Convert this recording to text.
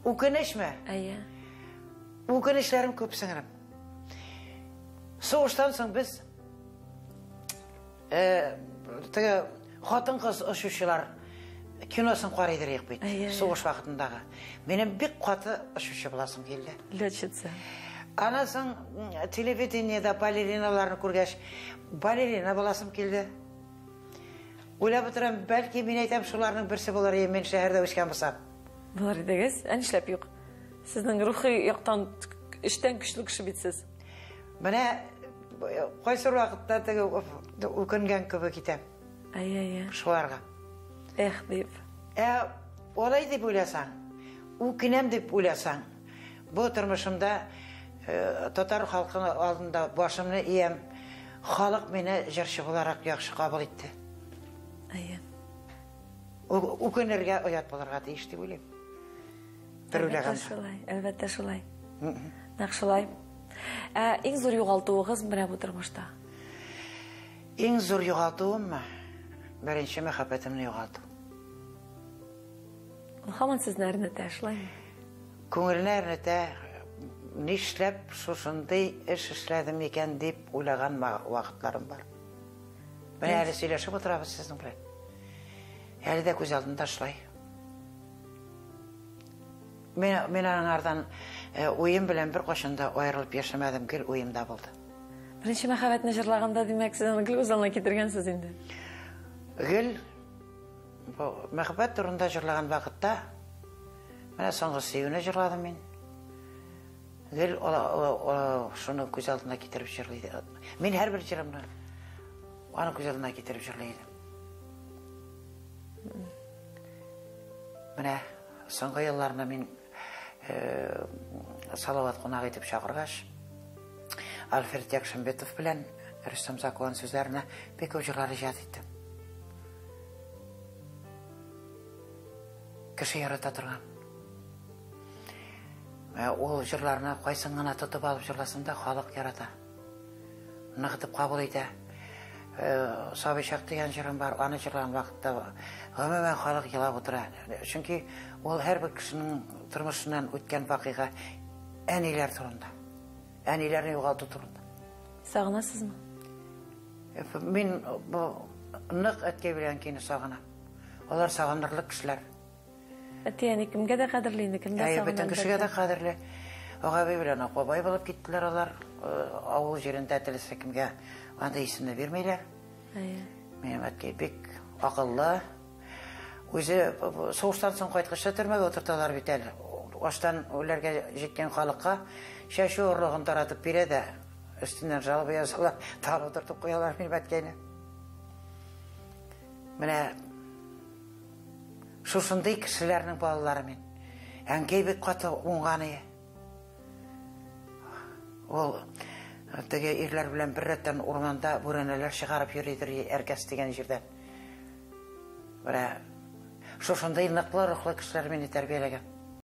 Үкенечме? Әйе. Үкенечләрем күп, сеңлем. Сугыштан соң без теге хатын-кыз очучылар киносын карыйдыр идек бит. Сугыш вакытындагы. Минем бик каты очучы буласым килде. Летчица. Аннан соң телевидениедә балериналарны күргәч, балерина буласым килде. Уйлап утырам, бәлки мин әйтәм, шуларның берсе булыр идем, мин шәһәрдә үскән булсам. Булыр идегез? Ә нишләп юк? Сезнең рухи яктан эчтән көчле кеше бит сез. Менә кайсы вакытта теге үкенгән кебек итәм. Әйе, әйе. Шуларга. Эх, дип. Ә алай дип уйласаң, үкенәм дип уйласаң, бу тормышымда татар халкы алдында башымны иям, халык мине җырчы буларак яхшы кабул итте. Әйе. Үкенергә оят булырга тиеш дип уйлыйм. Бер уйлаганда. Шулай, әлбәттә шулай. Нәкъ шулай. Ә иң зур югалтуыгыз менә бу тормышта? Иң зур югалтуыммы? Беренче мәхәббәтемне югалту. Ул һаман сезне әрнетә, шулаймы? Күңелне әрнетә, нишләп шушындый эш эшләдем икән дип уйлаган вакытларым бар. Менә әле сөйләшеп утырабыз сезнең белән. Әле дә күз алдында шулай. Мин, мин аңардан уем белән беркайчан да аерылып яшәмәдем, гел уемда булды. Беренче мәхәббәтне җырлаганда, димәк, сез аны гел күз алдына китергәнсез инде. Гел бу мәхәббәт турында җырлаган вакытта, менә соңгы сөюне җырладым мин. Гел шуны күз алдына китереп җырлый идем. Мин һәрбер җырымны аны күз алдына китереп җырлый идем. Менә соңгы елларны мин Салават кунак итеп чакыргач, Альфред Якшимбетов белән Рөстәм Закуан сүзләренә бик күп җырлар иҗат иттем. Кеше ярата торган. Ул җырларны кайсын гына тотып алып җырласын да халык ярата. Ныгытып кабул итә. Сабый чак дигән җырым бар, аны җырлаган вакытта гомумән халык елап утыра. Чөнки ул һәрбер кешенең тормышыннан үткән вакыйга әниләр турында. Әниләрне югалту турында. Сагынасызмы? Мин бу нык әткәй белән әнкәйне сагынам. Алар сагынырлык кешеләр. Әти-әни кемгә дә кадерле инде, кемдә Әйе, сагына, бөтен кешегә дә әлбәттә. кадерле. Агабый белән апабай булып киттеләр алар. Авыл җирендә теләсә кемгә андый исемне бирмиләр. Әйе. Минем әткәй бик акыллы. Үзе сугыштан соң кайткач та төрмәгә утырталар бит әле. Аштан үләргә җиткән халыкка чәчү орлыгын таратып бирә дә, өстеннән жалоба язалар, тагын утыртып куялар минем әткәйне. Менә шушындый кешеләрнең балалары мин. Әнкәй бик каты уңган ие. Ул теге ирләр белән бер рәттән урманда бүрәнәләр чыгарып йөридер Әркәс дигән җирдән. Менә шушындый ныклы рухлы кешеләр мине тәрбияләгән.